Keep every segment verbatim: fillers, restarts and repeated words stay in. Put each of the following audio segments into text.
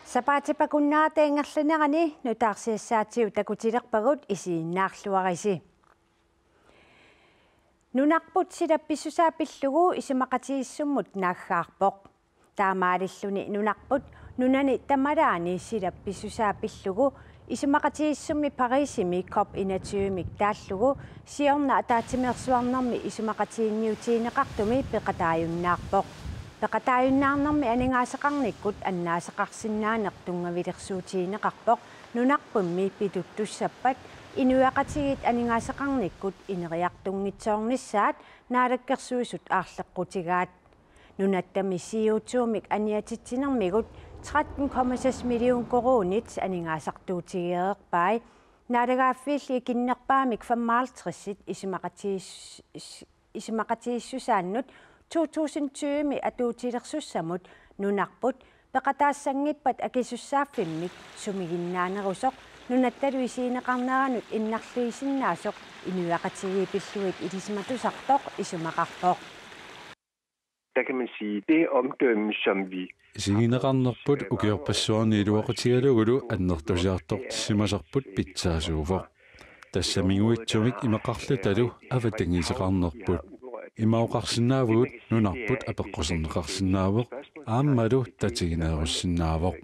Sapaatip-akunnerata ingerlanerani nutaarsiassaatigut takutilerpagut, isiginnaarluarisi. Nunarput silap pissusaa pillugu isumaqatigiissummut naaggaarpoq. Taamaalilluni nunarput nunani tamalaani silap pissusaa pillugu isumaqatigiissummi Parisimi COP enogtyve-mik taallugu siorna ataatsimeersuarnermi isumaqatiginniutigineqartumi peqataajunnaarpoq. Peqataajunnaarnermi aningaasaqarnikkut annaasaqarsinnaaneq tunngavilersuutigineqarpoq, nunarpummi pituttussappat inuiaqatigiit aningaasaqarnikkut ineriartunngitsoornissaat Naalakkersuisut aarleqqutigaat. Nunattami C O two-mik aniatitsinermigut tretten komma seks million koruunit aningaasartuutigereerpai. Naalagaaffiilli ikinnerpaamik femoghalvtreds isumaqatigiis-, isumaqatigiissusaannut to tusind tyve-mi atuutilersussamut nunarput peqataassanngippat akisussaaffimmik sumiginnaanerusoq nunattalu isigineqarneranut innarliisinnaasoq inuiaqatigiit pillugit ilisimatusartoq isumaqarpoq. Der kan man sige, det omdømme, som vi Isigineqarnerput ukiorpassuarni iluaqutigalugulu annertusiartortissimasarput pitsaasuuvoq. Tassa minguitsumik imaqarlutalu avatangiiseqarnerput. Ima oqarsinnaavugut nunarput apeqquserneqarsinnaavoq aammalu tatigineerussinnaavoq.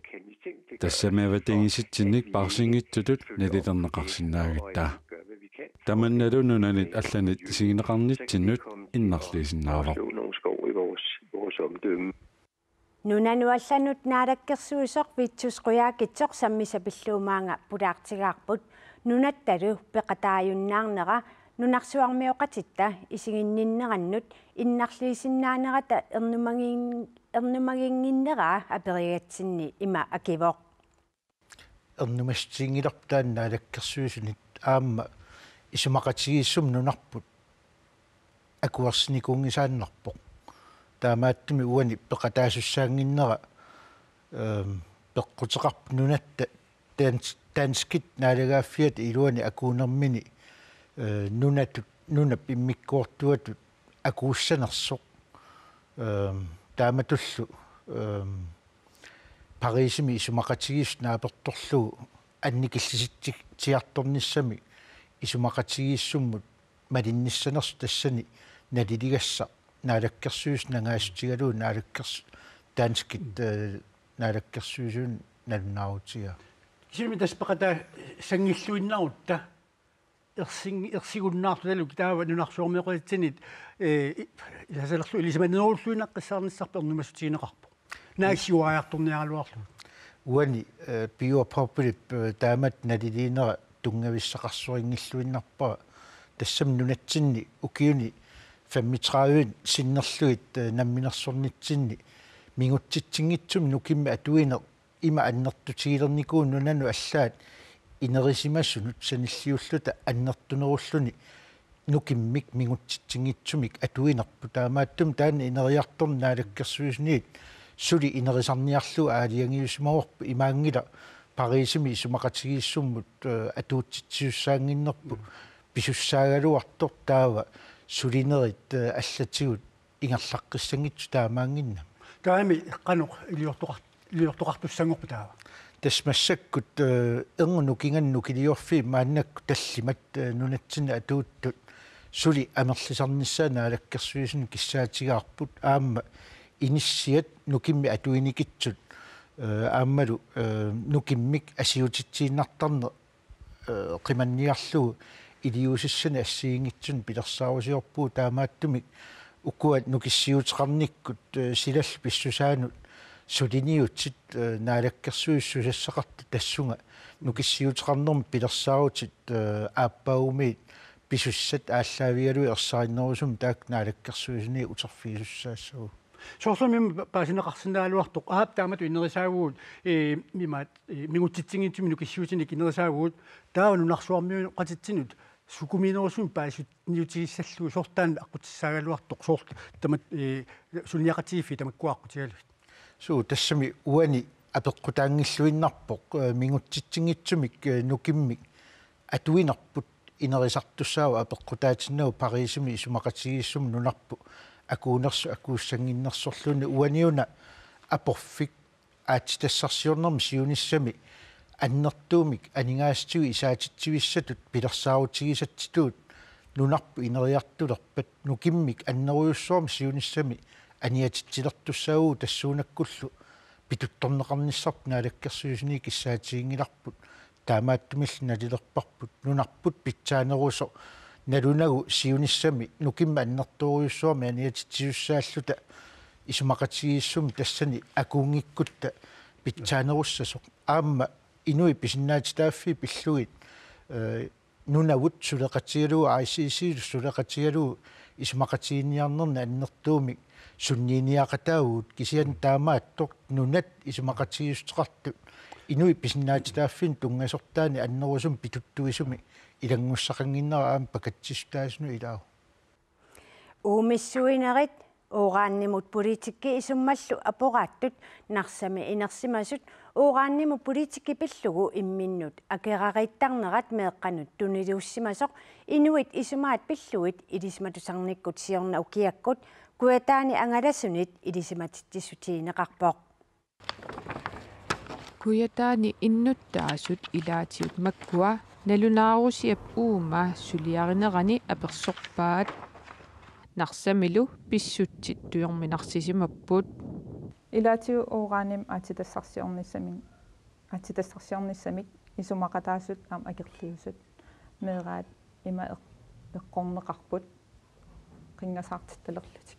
Tassami avatangiisitsinnik paarsinngitsutut nalilerneqarsinnaagatta. Tamannalu nunanit allanit isigineqarnitsinnut innarliisinnaavoq. Slå nogle skår i vores, vores omdømme. Nunanut allanut naalakkersuisoq Vittus Qujaukitsoq sammisat pillugu maanga pulaartigaarput. Nunattalu peqataajunnaarnera nunarsuarmioqatitta isiginninnerannut innarliisinnaanerata ernumagin-, ernumaginnginneraa aperigatsinni ima akivoq. Ernumassutiginngilarput taanna naalakkersuisunit aamma isumaqatigiissummi nunarput akuersinikuunngisaannarpoq. Taamaattumik uani peqataasussaannginnera, ehm, peqquteqarpoq nunatta dans-, danskit naalagaaffiata iluani akuunermini, eh, nunatut, nunap immikkoortuatut akuussanersoq. Ehm, taamatullu, ehm, Parisimi isumaqatigiissut naapertorlugu annikillisitsiartornissamik isumaqatigiissummut malinnissanersoq tassani naliligassaq naalakkersuisut nangaasutigalugu naalakkers-, danskit, eh, naalakkersuisuinut nalunaarutigaat. Kisianni tassa peqataassanngilluinnarutta ersing-, ersigunnaartutalu taava nunarsuarmioqatitsinnit, eh, i-, ilasalerlu ilisimanerulluinnaqqissaarnissarput ernumassutigineqarpoq. Naak siuariartorniaraluarlugu. Uani, eh, Pure Public, eh, taamatut naliliinera tunngavissaqarsorinngilluinnarpara. Tassami nunatsinni ukiuni femogtredive sinnerlugit, eh, namminersornitsinni mingutsitsinngitsumik nukimmik atuineq ima annertutigilernikuuvoq nunanut allaat inerisimasunut sanilliulluta annertunerulluni nukimmik mingutsitsinngitsumik atuinerput. Taamaattumik taanna ineriartorneq naalakkersuisuniit suli inerisarniarlugu aalajangiusimavarput, imaanngilaq Parisimi isumaqatigiissummut, eh, atuutsitsisussaannginnerput pisussaagaluartoq taava sulinerit, eh, allatigut ingerlaqqissanngitsut taamaannginnami. Taavami qanoq iliortoqar-, iliortoqartussanngorpa taava? Tassa massakkut, eh, erngup nukinganik nukiliorfiit maannakkut tallimat, eh, nunatsinni atuuttut suli amerlisarnissaat naalakkersuisuni kissaatigaarput, aamma inissiat nukimmik atuinikitsut, eh, aammalu, eh, nukimmik assiutitsiinnartarneq, eh, qimanniarlugu iliuusissanik assigiinngitsunik pilersaarusiorpugut, taamaattumik ukua nukissiuteqarnikkut, eh, silallu pissusaanut suliniutit, eh, naalakkersuisut susassaqartut tassunga nukissiuteqarnermut pilersaarutit, eh, aappaagumiit pisussat aallaavigalugit ersarinnerusumik taakku naalakkersuisuni uterfigisussaassavagut. Soorlumi pa-, paasineqarsinnaagaluartoq, aap, taamatut inerisaavugut, eh, imaat, eh, mingutsitsinngitsumik nukissiutinik inerisaavugut, taava nunarsuarmioqatitsinnut sukumiinerusumik paasiniutigissallugu soorlu taanna aqqutissaagaluartoq, soorlu tamat, eh, suliniaqatigiiffiit tamakkua aqqutigalugit. Suu, tassami uani apeqqutaanngilluinnarpoq, eh, mingutsitsinngitsumik, eh, nukimmik atuinerput Inerisartussaavoq apeqqutaatinnagu Parisimi isumaqatigiissummi nunarput akuunersoq akuussannginnersorluunniit. Uaniuna aporfik aatsitassarsiornermi siunissami annertuumik aningaasatigut isaatitsivissatut pilersaarutigisatsitut nunarput ineriartulerpat nukimmik annerujussuarmik siunissami aniatitsilertussaavugut tassuunakkullu pituttorneqarnissarput naalakkersuisuni kissaatiginngilarput. Taamaattumillu nalilerparput nunarput pitsaanerusoq nalunagu siunissami nukimmik annertoorujussuarmik aniatitsisussaalluta isumaqatigiissummi tassani akuunngikkutta pitsaanerussasoq. Aamma inuit pisinnaatitaaffii pillugit, eh, Nunavut suleqatigalugu, I C C suleqatigalugu isumaqatigiinniarnerni annertuumik sunniiniaqataavugut, kisianni taamaattoq nunat isumaqatigiissuteqartut inuit pisinnaatitaaffiini tunngasortaani annerusumik pituttuisumik ilanngussaqannginnera aamma pakatsissutaasunut ilaavoq. Uumissuinerit uranimut politikki isummallu aporaattut Narsami inersimasut uranimut politikki pillugu imminnut akerariittarnerat meeqqanut tuniluussimasoq inuit isumaat pillugit ilisimatusarnikkut siorna ukiakkut Kujataani angalasunit ilisimatitsissutigineqarpoq. Kujataani innuttaasut ilaatigut makkua nalunaarusiap uuma suliarinerani apersorpaat. Narsamilu pissutsit tujorminarsimapput. Ilaatigut uranimik aatsitassarsiornissamik, aatsitassarsiornissamik isumaqataasut aamma akerliusut meeraat ima eq-, eqqorneqarput qinngasaartittalerlutik.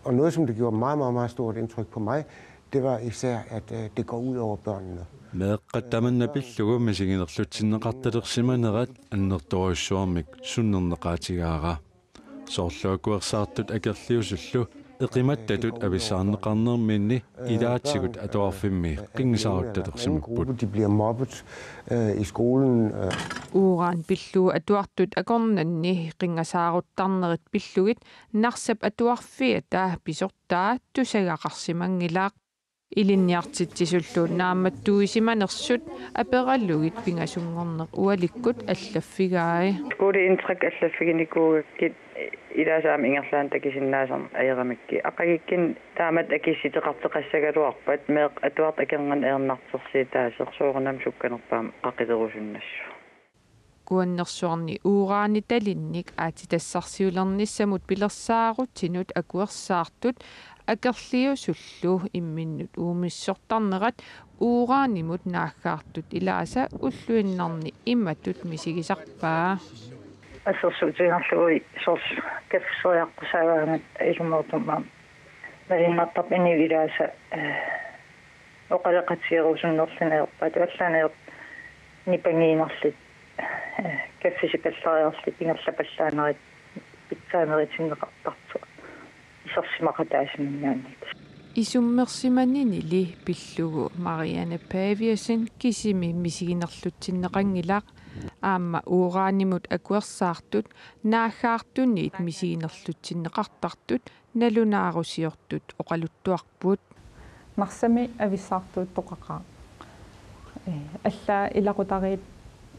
Og noget, som det gjorde meget, meget, meget stort indtryk på mig, det var især, at, øh, det går ud over børnene. Meeqqat tamanna pillugu misiginerlutsinneqartalersimanerat annertoorujussuarmik sunnerneqaatigaara. Soorlu akuersaartut akerliusullu eqimattatut avissaarneqarnerminni ilaatigut atuarfimmi qinngasaaruttalersimapput. Gruppe, de bliver mobbet, øh, i skolen, øh. Uran pillugu atuartut akornanni qinngasaaruttarnerit pillugit Narsap atuarfiata pisortaa tusagaqarsimanngilaq. Ilinniartitsisullu naammattuisimanersut aperalugit pingasunngorneq ualikkut allaffigai. Skoleindtræk allaffiginikuugakkit ilaasa aamma ingerlaannaq takusinnaasannik ajoramikkit. Aqagukkinni taamatut akissiteqartoqassagaluarpat meeqqat atuartut akornanni ajornartorsiutaasoq soorunami sukkanerpaamik qaqilerusunnassaaq. Kuannersuarni uranitalinnik aatsitassarsiulernissamut pilersaarutinut akuersaartut akerliusullu imminnut uumissortarnerat uranimut naaggaartut ilaasa ulluinnarni imatut misigisarpaa. Assersuutigiinnarlugu soorlu kaffiseriaqqusaagaangat ilumoortumik aamma malunnartarpoq inuit ilaasa, eh, oqaloqatigerusunnerluni ajorpaat, allanik ajorput nipangiinnarlutik, eh, kaffisipallariarlutik ingerlapallaannerit pitsaanerutinneqartartut isersimaqataasimanngikkaanni. Isummersimaninili pillugu Marianne Paviasen kisimi misiginerlutsinneqanngilaq, aamma uranimut akuersaartut naaggaartunit misiginerlutsinneqartartut nalunaarusiortut oqaluttuarput. Narsami avissaartuuttoqaqaaq. Eh, allaat ilaqutariit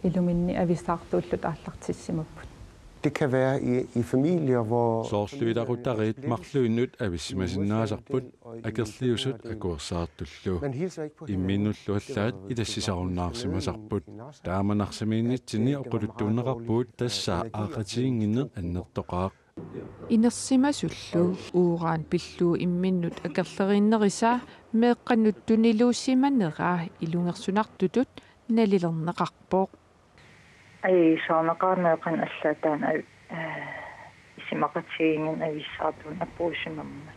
iluminni avissaartuullutik aallartissimapput. Det kan være i, i familier, hvor... Soorlu ilaqutariit marluinnut avissimasinnaasarput akerliusut akuersaartullu. Imminnullu allaat ilassisarunnaarsimasarput. Taama Narsamiinnitsinni oqaluttuunneqarpugut, tassa aaqqatiginnginneq annertoqaaq. Inersimasullu uran pillugu imminnut akerleriinnerisa meeqqanut tuniluussimanera ilungersunartutut nalilerneqarpoq. Ajuusaarneqaaq meeqqanut allaat taanna, eh, isumaqatigiinngitsunik avissaartuunik apuussimammat.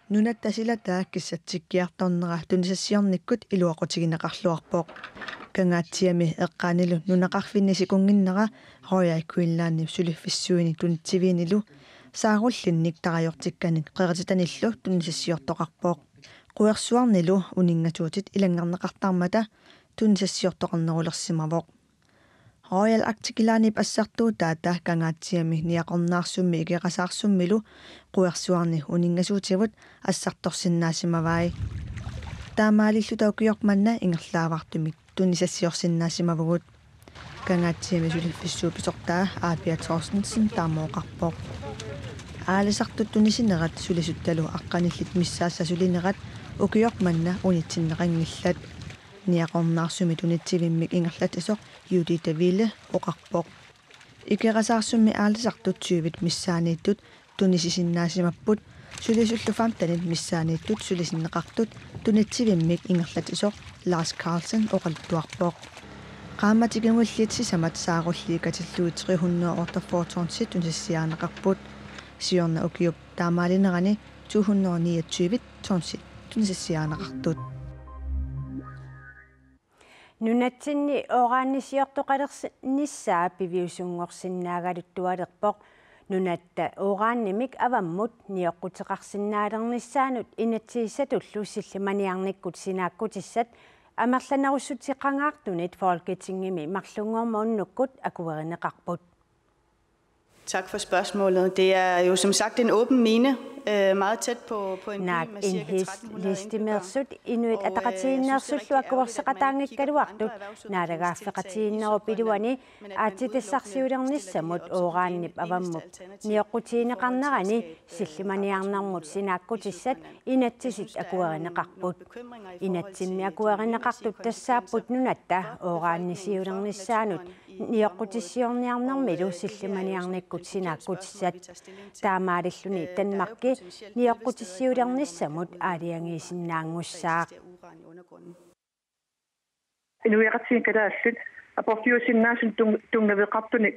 Nunatta silataa kissatsikkiartornera tunisassiornikkut iluaqutigineqarluarpoq. Kangaatsiami eqqaanilu nunaqarfinni sikunnginnera Royal Greenlandip suliffissuini tunitsiviinilu saarullinnik tarajortikkanik qerititanillu tunisassiortoqarpoq. Quersuarnilu uninngasuutit ilanngarneqartarmata tunisassiortoqarnerulersimavoq. Royal Arctic Linep assartuutaata Kangaatsiami niaqornaarsummi ikerasaarsummilu quersuarni uninngasuutivut assartorsinnaasimavai. Taamaalilluta ukioq manna ingerlaavartumik tunisassiorsinnaasimavugut. Kangaatsiami suliffissuup pisortaa Aapia Thorstensen taama oqarpoq. Aalisartut tunisinerat sulisuttalu aqqanillit missaasa sulinerat ukioq manna unitsinneqanngillat. Niaqornaarsummi tunitsivimmik ingerlatsisoq Judith Ville oqarpoq. Ikerasaarsummi aalisartut tyvit missaanniittut tunisisinnaasimapput, sulisullu femtenit missaanniittut sulisinneqartut tunitsivimmik ingerlatsisoq Lars Carlsen oqaluttuarpoq. Qaammatit kingulliit sisamat saarulliit katillugit tre hundrede og otteogfyrre tonsit tunisassiarineqarput. Siorna ukiup taamaalinerani to hundrede og niogtyve tonsit tunisassiarineqartut. Nunatsinni uranisiortoqalernissaa piviusunngorsinnaagaluarpoq. Nunatta uranimik avammut nioqquteqarsinnaalernissaanut inatsisissatullu sillimaniarnikkut sinaakkutissat amerlanerussuteqangaartunit Folketingimi marlunngormat unnukkut akuerineqarput. Tak for spørgsmålet. Det er jo som sagt en åben mine, øh, meget tæt på, på en by med cirka tretten hundrede indbyggere. Naak Enhedslistemiittut Inuit Ataqatigiinneersullu akuerseqataanngikkaluartut naalagaaffiqatigiinnerup iluani aatsitassarsiulernissamut uranip avammut nioqqutigineqarnerani sillimaniarnermut sinaakkutissat inatsisit akuerineqarput. Inatsimmi akuerineqartut tassaapput nunatta uranisiulernissaanut nioqqutissiorniarnermilu sillimaniarnikkut sinaakkutissat. Taamaalilluni Danmarki nioqqutissiulernissamut aalajangiisinnaanngussaaq. Inuiaqatigiit kalaallit aporfiusinnaasut tun- tunngaveqartunik,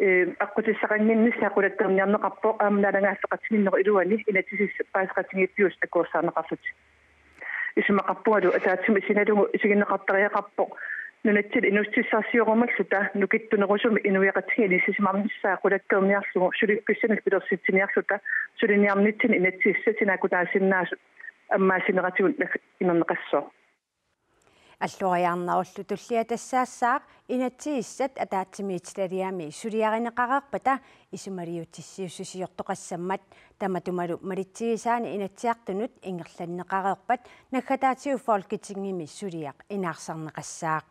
eh, aqqutissaqannginnissaa qulakkeerniarneqarpoq aamma naalagaaffeqatigiinnerup iluani inatsisissap paaseqatigiippiusoq akuersaarneqarlutik. Isumaqarpungalu ataatsimut isigalugu isigineqartariaqarpoq nunatsinni inuussutissarsiorumalluta nukittunerusumik inuiaqatigiit inissisimanissaa qulakkeerniarlugu suliffissanik pilersitsiniarluta suliniarnitsinni inatsisissatsinni akuutaasinnaasut ammaassineratigut imerneqassooq. Alloriarnerullu tullia tassaassaaq inatsisissat ataatsimiititaliami suliarineqareerpata isumaliutissiuussusiortoqassammat tamatumalu malitsigisaani Inatsisartunut ingerlanneqareerpat naggataatigut Folketingimi suliaq inaarsarneqassaaq.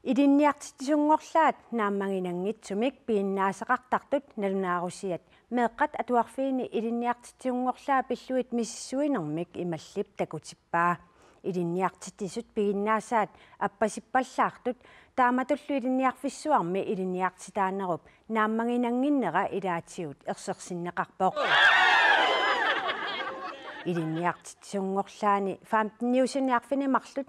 Ilinniartitsisunngorlaat naammaginanngitsumik piginnaasaqartartut nalunaarusiat meeqqat atuarfiini ilinniartitsisunngorlaat pillugit misissuinermik imallip takutippaa. Ilinniartitsisut piginnaasaat appasippallaartut taamatullu ilinniarfissuarmi ilinniartitaanerup naammaginannginnera ilaatigut ersersinneqarpoq. Ilinniartitsisunngorlaani femteniusuni arfineq-marluk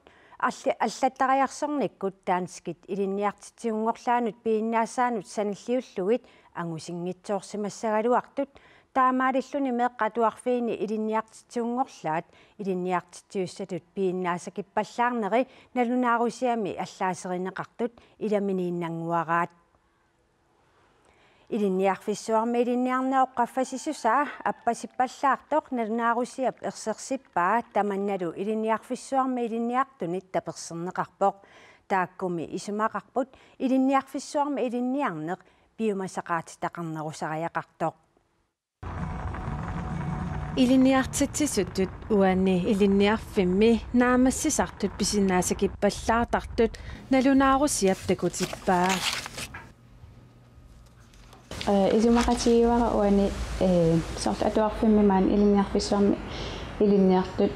alli- allattariarsornikkut danskit ilinniartitsisunngorlaannut piginnaasaannut sanilliullugit angusinngitsoorsimassagaluartut taamaalilluni meeqqat atuarfiini ilinniartitsisunngorlaat ilinniartitsisussatut piginnaasakippallaarneri nalunaarusiami allaaserineqartut ilaminiinnannguaraat. Ilinniarfissuarmi ilinniarnerup qaffasissusaa appasippallaartoq nalunaarusiap ersersippaa tamannalu ilinniarfissuarmi ilinniartunit taperserneqarpoq. Taakkumi isumaqarput ilinniarfissuarmi ilinniarneq piumasaqaatitaqarnerusariaqartoq. Ilinniartitsisutut uani ilinniarfimmi naammassisartut pisinnaasakippallaartartut nalunaarusiap takutippaa. Isumaqatigiuara uani soorlu atuarfimmi maani ilinniarfissuarmi ilinniartut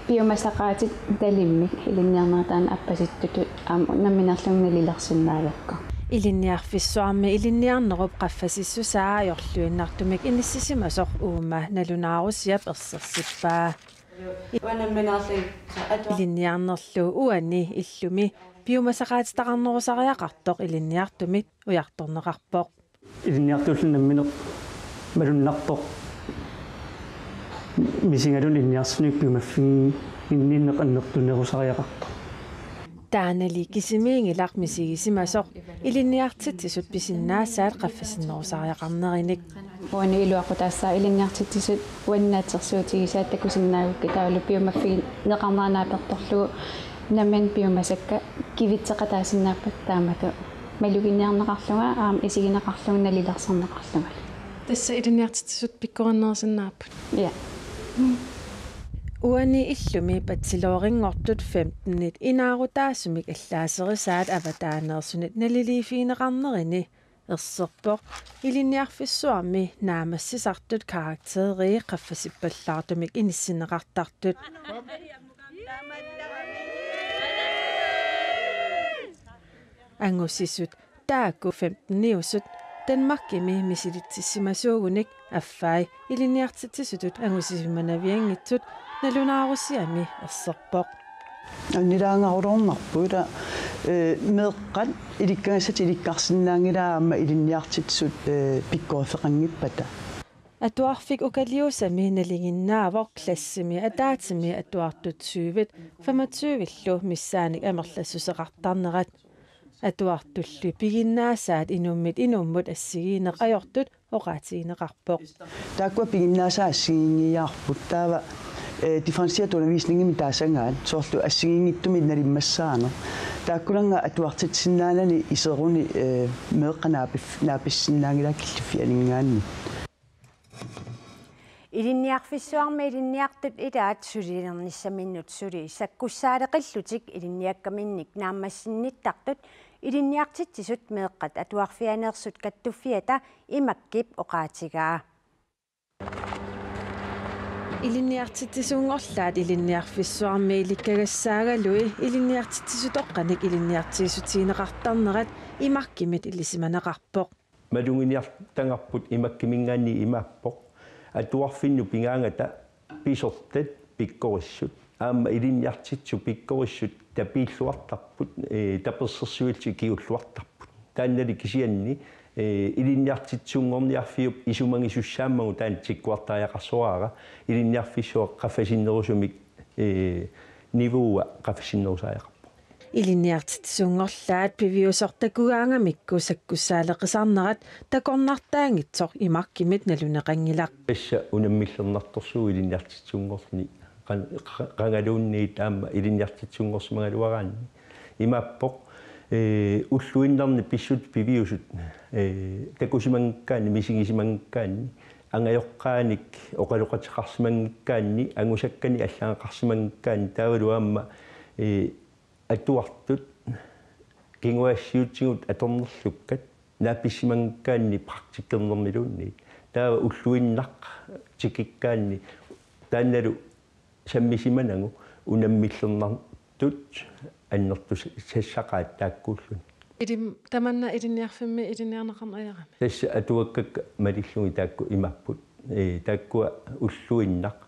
piumasaqaatit nalimmik ilinniarnerat taanna appasittutut aamma nammineerlunga nalilersinnaagakku. Ilinniarfissuarmi ilinniarnerup qaffasissusaa ajorluinnartumik inissisimasoq uuma nalunaarusiap ersersippaa. Ilinniarnerlu uani illumi piumasaqaatitaqarnerusariaqartoq ilinniartumit ujartorneqarpoq. Ilinniartuulluni nammineq malunnarpoq. Misigalugu ilinniarsineq piumaffiginninneq annertunerusariaqartoq. Taannali kisimiinngilaq misigisimasoq ilinniartitsisut pisinnaasaat qaffasinnerusariaqarnerinik. Uani iluaqutaassaaq ilinniartitsisut uani naatsorsuutigisaat takusinnaagukkit taavalu piumaffigineqarnera naapertorlugu nammineq piumasakka kivitseqataasinnaappata taamatut maluginiarneqarlunga aamma isigineqarlunga nalilersorneqarlunga. Tassa ilinniartitsisut pikkorinnerusinnaapput. Ja. Uani illumi bachelorinngortut femtenit inaarutaasumik allaaserisaat avataaneersunit naliliiffigineqarnerini erserpoq Ilinniarfissuarmi naammassisartut karakterii qaffasippallaartumik inissinneqartartut. Angusisut taakku femteniusut Danmarkimi misilitsissimasuugunik affai ilinniartitsisutut angusisimanavianngitsut nalunaarusiami erserpoq. Annilaangaruloornarpoq ila, eh, meeqqat ilikkagassat ilikkarsinnaanngilaa aamma ilinniartitsisut, eh, pikkoriffeqanngippata. Atuarfik Ukaliusami nalinginnaavoq klassimi ataatsimi atuartut syvit femogtyvillu missaannik amerlassuseqartarnerat. Atuartulli piginnaasaat inummit inummut assigiinneq ajortut oqaatigineqarpoq. Taakkua piginnaasaat assigiinngiiaarput taava, eh, differentieret undervisningimi taasagaat soorlu assigiinngitsumik nalimmassaaneq. Taakkunannga atuartitsisinnaanani iseruni, eh, meeqqat naapif-, naapissinnaanngilaa killiffianinngaanniit. Ilinniarfissuarmi ilinniartut ilaat sulilernissaminnut suli sakkussaaleqillutik ilinniakkaminnik naammassinnittartut ilinniartitsisut meeqqat atuarfianeersut kattuffiata I M A K-ip oqaatigaa. Ilinniartitsisunngorlaat Ilinniarfissuarmi ilikkagassaagaluit ilinniartitsisutoqqanik ilinniartigisutigineqartarnerat I M A K-imit ilisimaneqarpoq. Maluginiartagarput I M A K-iminngaanniit imaappoq: atuarfinnut pigaangata pisortat pikkorissut aamma ilinniartitsisut pikkorissut tapiilluartarput, eh, tapersersuillutik kingulluartarput. Taannali kisianni, eh, ilinniartitsisunngorniarfiup isumagisussaammagu taanna tikkuartariaqarsoraara, ilinniarfissuaq qaffasinnerusumik, eh, niveaua qaffasinnerusariaqarpoq. Ilinniartitsisunngorlaat piviusoq takugaangamikku sakkussaaleqisarnerat takornartaanngitsoq I M A K-imit naluneqanngilaq. Tassa unammillernartorsuuvoq ilinniartitsisunngorluni qan-, qa-, qangaluunniit aamma ilinniartitsisunngorsimagaluaraanni. Imaappoq, eh, ulluinnarni pissutsit piviusut, eh, takusimanngikkaanni, misigisimanngikkaanni, angajoqqaanik oqaloqateqarsimanngikkaanni, angusakkanik allagaqarsimanngikkaanni, taavalu aamma, eh, atuartut kinguaassiuutitigut atornerlukkat naapissimanngikkaanni praktikkernermiluunniit. Taava ulluinnaq tikikkaanni taannalu sammisimanagu unammillernartut annertusassaqaat taakkuulluni. Ilim-, tamanna ilinniarfimmi ilinniarneqarneq ajarami. Tassa atuakkakka malillugit taakku imaapput. Ee, taakkua ulluinnaq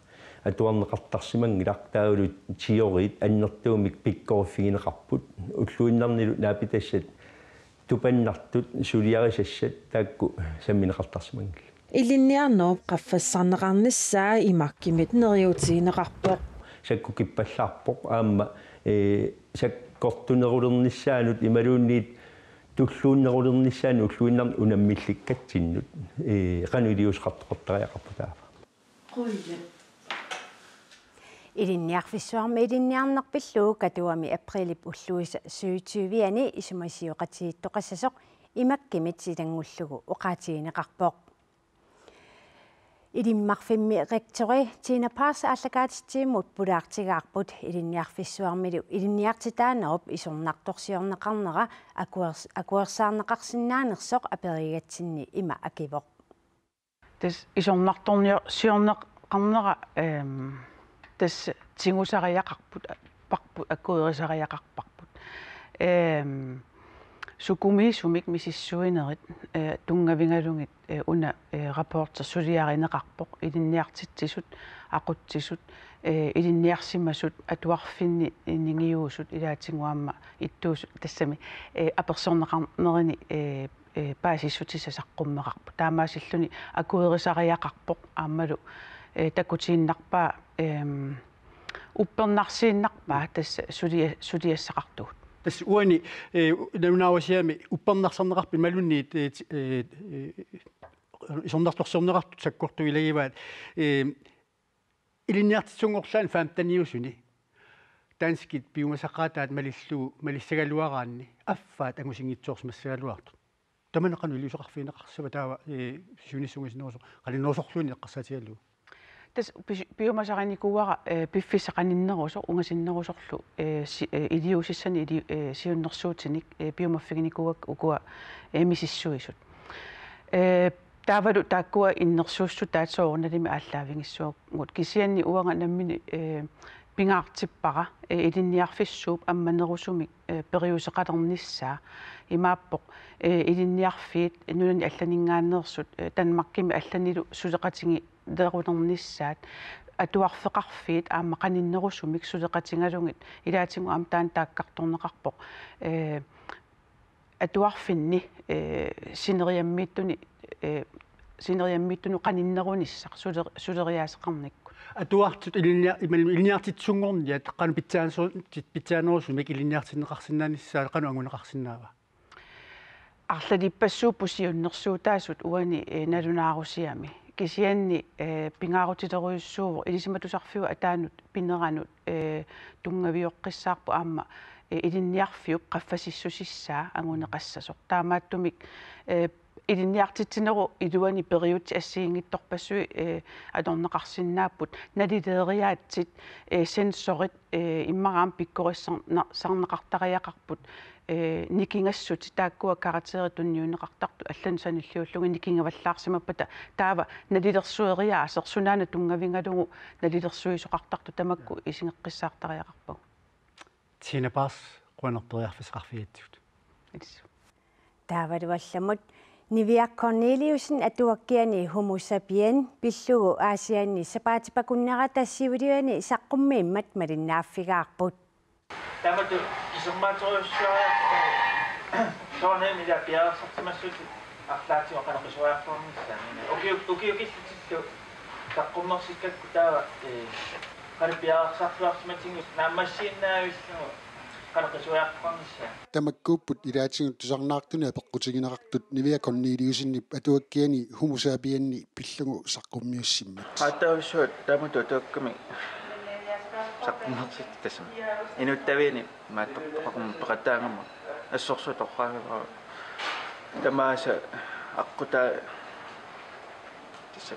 atuarneqartarsimanngilaq, taavalu teoriit annertuumik pikkoriffigineqarput. Ulluinnarnilu naapitassat tupannartut suliarisassat taakku sammineqartarsimanngillat. Ilinniarnerup qaffassarneqarnissaa I M A K-imit neriuutigineqarpoq. Sakkukippallaarpoq aamma, ee, sakkortunerulernissaanut imaluunniit tulluunnerulernissaanut ulluinnarni unammillikkatsinnut, ee, qanoq iliuuseqartoqartariaqarpoq taava. Ilinniarfissuarmi ilinniarneq pillugu Katuami aprilip ulluisa syvogtyve-ani isumasioqatigiittoqassasoq I M A K-imit ilanngullugu oqaatigineqarpoq. Ilimmarfimmi rektori Tina Paz aallakaatitsimut pulaartigaarput ilinniarfissuarmilu ilinniartitaanerup isornartorsiorneqarnera akuers-, akuersaarneqarsinnaanersoq aperigatsinni ima akivoq. Tassa isornartornior-, siorneqarnera, ehm, tassa tigusariaqarput, parput, akuerisariaqarparput. Ehm, sukumiisumik misissuinerit, eh, tunngavigalugit, eh, una, eh, rapporti suliarineqarpoq, ilinniartitsisut, aqutsisut, eh, ilinniarsimasut, atuarfinni ningiuusut, ilaatigut aamma ittuusut tassami, eh, apersorneqarnerini, eh, eh, paasissutissat saqqummeqarput. Taamaasilluni akuerisariaqarpoq aammalu, eh, takutiinnarpaa, ehm, uppernarsiinnarpaa tassa sulia-, suliassaqartugut. Tassa uani, eh, nalunaarusiami uppernarsarneqarput imaluunniit, eh, ti-, eh, eh, isornartorsiorneqartut sakkortuut ilagivaat, eh, ilinniartitsisunngorlaat femteniusuni danskit piumasaqaataat malillugu, malissagaluaraanni affaat angusinngitsoorsimassagaluartut. Tamanna qanoq iliuuseqarfigineqarsiva taava, eh, siunissaq ungasinnerusoq qaninnerusorluunniit eqqarsaatigalugu? Tassa pi-, piumasarinikuuara, eh, piffissaq qaninnerusoq, ungasinnerusorlu, eh, si-, eh, iliuusissanik ili-, eh, siunnersuutinik, eh, piumaffiginikuuakka ukua, eh, misissuisut. Eh, taavalu taakkua innersuussutaat soorunalimi aallaavigissuagut. Kisianni uanga nammineq, eh, pingaartippara, eh, ilinniarfissuup ammanerusumik, eh, periuseqalernissaa. Imaappoq, eh, ilinniarfiit nunani allaninngaanneersut, eh, Danmarkimi allanilu suleqatigi- -lerunernissaat, atuarfeqarfiit aamma qaninnerusumik suleqatigalugit, ilaatigut aamma taanna taakkartorneqarpoq, eh, atuarfinni, eh, sineriammiittuni, eh, sineriammiittunut qaninnerunissaq suler-, suleriaaseqarnikkut. Atuartut ilinnia-, imaluunniit ilinniartitsisunngorniat qanoq pitsaaneru-, pitsaanerusumik ilinniartinneqarsinnaanissaat qanoq anguneqarsinnaava? Arlalippassuupput siunnersuutaasut uani, eh, nalunaarusiami. Kisianni, eh, pingaarutilerujussuuvoq ilisimatusarfiup ataanut pineranut, eh, tunngavioqqissaarpoq aamma, eh, ilinniarfiup qaffasissusissaa anguneqassasoq. Taamaattumik, eh, ilinniartitsinerup iluani periutsit assigiinngitsorpassuit, eh, atorneqarsinnaapput, nalileeriaatsit, eh, sensorit, eh, immaqa aamma pikkorissarna-, -sarneqartariaqarput, eh, nikingassutit taakkua karakterit tunniunneqartartut allanut sanilliullugit nikingavallaarsimappata taava nalilersueriaaseq sunaana tunngavigalugu nalilersuisoqartartut tamakku isigeqqissaartariaqarpagut. Tina Paas, qujanaq periarfissaqarfigigatsigut. Ilsu. Taavalu allamut Niviaq Korneliussen atuakkiani Homo sapien pillugu Aasianni sapaatip-akunnerata siuliani saqqummiimmat malinnaaffigaarput. Taamatut isermaaterujussuariarlugu soorunami ila piareersarsimassuutit arlaatigut qanoq qisuariartornissaa. Ukiu-, ukiukillutillu saqqummersikkakku taava, eh, qanoq piareersarluarsimatigut naammassiinnaavillugu qanoq qisuariartornissaa. Tamakkuupput ilaatigut tusarnaartunik apeqqutigineqartut Niviaq Korneliussenip atuakkiani Homo sapienni pillugu saqqummiussimmat. Aatsaavissuaq taamatut atuakkamik saqqummersitsisoq tassami. Inuttaviani maattortoqaruma peqataagama assorsuaq toqqaannavara. Tamaasa aqqutaa tassa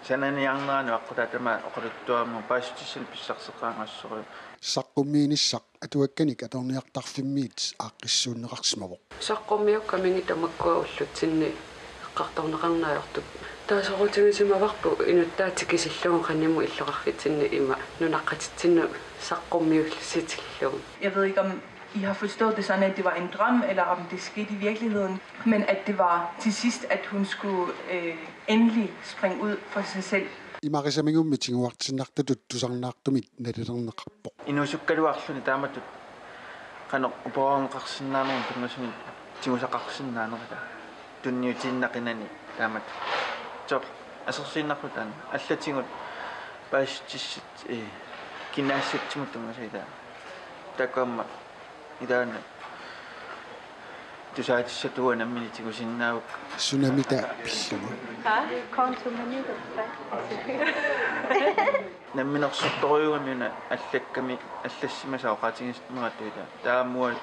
sananiarneranut aqqutaa tamaat oqaluttuarama paasissutissat pissarseqaanga assorsuaq. Saqqummiinissaq atuakkanik atorniartarfimmiit aaqqissuunneqarsimavoq. Saqqummiukkamigit tamakkua ullutsinni eqqartorneqarneq ajortut. Taava soqutigisimavarput inuttaa tikisillugu qanimut illoqarfitsinni ima nunaqqatitsinnut saqqummiussitillugu. Jeg ved ikke, om I har forstået det sådan, at det var en drøm, eller om det skete i virkeligheden, men at det var til sidst, at hun skulle, øh, endelig springe ud for sig selv. Imarisamigummi tiguartinnartutut tusarnaartumik nalilerneqarpoq. Inuusukkaluarluni taamatut qanoq uporeerneqarsinnaanermut tunngasumik tigusaqarsinnaanerata. Tunniutiinnaqinani taamatut. Soorlu assersuinnarlugu taanna. Allatigut paasissutissat, eh, kinaassutsimut tunngasut taanna. Taakku aamma ilaanni tusaatissat uanga nammineq tigusinnaavakka. Sunamita pillugu. Hva? Konto med nytårsfag. Namminersortorujuugami una allakkami allassimasaq oqaatigineqartuuta. Taava aamma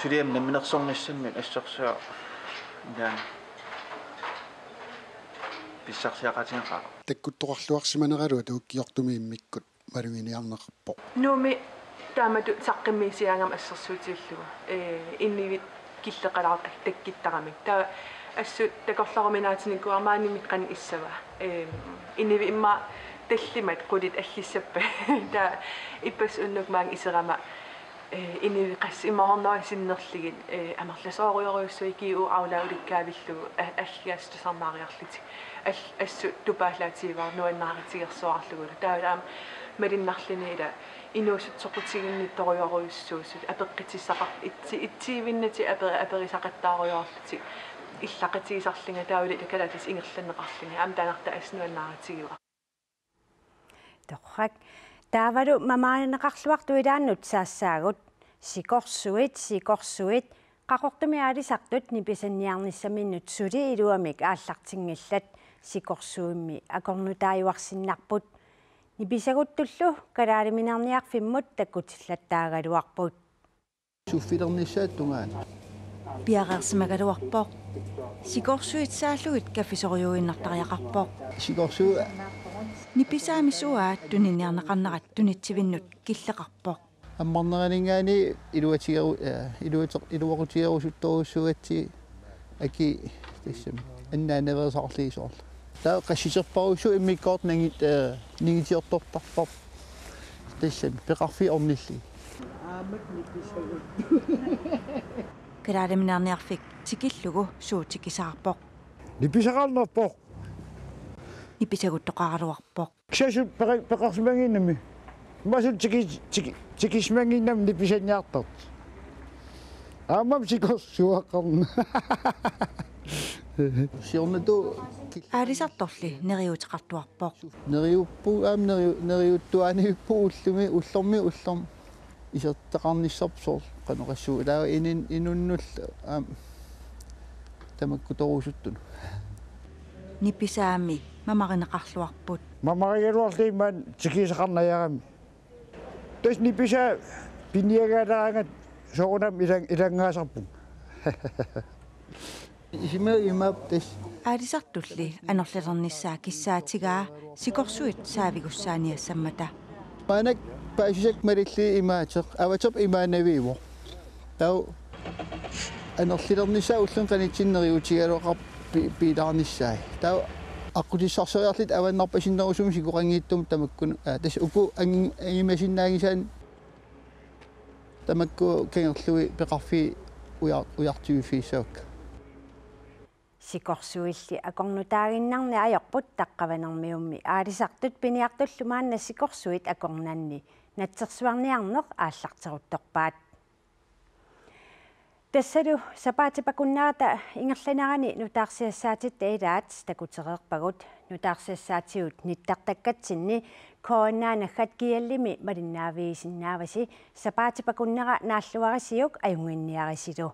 suliami namminersornissammi assorsuaq ilaanni pissarsiaqaatigeqaaq. Takkuttoqarluarsimaneralu atuakkiortumi immikkut maluginiarneqarpoq. Nuummi taamatut saqqummiussigaangama assersuutigalugu, eh, inuit killeqalaartut takkuttaramik. Taava assut takorloruminaatinikuuara maaniimmik qanoq issava. Eh, inuit immaqa tallimat qulit allissappat. Taava ippassaq unnukkut maanga iserama, eh, inuit qassit imaarnaa sinnerlugit, eh, amerlasoorujorujussuit G U Aula ulikkaavillugu a-, allaat tusarnaariarlutik. Al-, assut tupaallaatigaara nuannaarutigersuarlugulu. Taava aamma malunnarluni ila inuusuttoq soqutiginnitorujorujussuusut apeqqutissaqar-, itsi-, itsiivinnatik aper-, aperisaqattaarujoorlutik illaqatigisarlunga taavalu ila kalaallisut ingerlanneqarluni. Aamma taannartaa assut nuannaarutigaara. Torrak. Taavalu mamaanneqarluartut ilaannut saassaagut. Sikorsuit, sikorsuit, Qaqortumi aalisartut nipisanniarnissaminnut suli iluamik aallartinngillat, sikorsuimmi akornutaajuarsinnarput. Nipisaguttullu kalaaliminerniarfimmut takkutillattaagaluarput. Suffilernissaata tungaanut. Piareersimagaluarpoq. Sikorsuit saallugit kaffisorujuinnartariaqarpoq. Sikorsuit. Nipisaami suaat tuniniarneqarnerat tunitsivinnut killeqarpoq. Ammarneraninngaanniit iluatigeru-, eh, iluateq-, iluaqutigerusuttorujussuugatsigit aki tassami. Annaanaveersaarliisoorlu. Taava qassiterparujussuuvoq immikkoortoq nangit-, eh, ningitiortortarparput. Tassami peqarfiit ornillugit. Kalaaliminerniarfik tikillugu suut tikisaarpoq. Nipisaqarnerpoq. Nipisaguttoqaraluarpoq. Kisianni peqa-, peqarsimaginnami. Masut tiki-, tiki-, tikisimaginnami nipisanniartartut. Aammami sikorsuaqarna. Siornatigut aalisartorli neriuuteqartuarpoq. Neriuppu-, aamma neriu-, neriuttuaannarput ullumi, ullormi, ullormi. Isertitaqarnissarput soorlu qanoq oqassuunga. Taava inin-, inunnullu aamma tamakkutorusuttunut. Nipisaami mamarineqarluarput. Mamarigaluarlugit maani tikiisaqarnajarami. Tassa nipisaa piniagaaleraangat soorunami ilan-, ilanngaasarpunga. Isima imaappoq tassa. Aalisartulli anorlilernissaa kissaatigaa sikorsuit saavigussaaniassammata. Maannakkut paasisakka malillugit imaateq, avatarput imaannaviuvoq. Taava anorlilernissaa ulluni qanitsinni neriuutigaluaqarpoq pi-, piilaarnissaa. Taava aqqutissarsioriarluta avannarpasinnerusumik sikoqanngitsumik tamakkununnga. Aa, tassa uku angi-, angimasinnaanngisaanni tamakku kangerlugit peqarfiit ujar-, ujartuiffigissavakka. Sikorsuilli akornutaaginnarneq ajorput, Taqqavanermiummi aalisartut piniartullu maanna sikorsuit akornanni natsersuarniarneq aallarteruttorpaat. Tassalu sapaatip akunnerata ingerlanerani nutaarsiassaatitta ilaat takutereerpagut. Nutaarsiassaatigut nittartakkatsinni K N A naggat G L-imi malinnaavigisinnaavasi, sapaatip akunnera naalluarisiuk ajunnginniarisilu.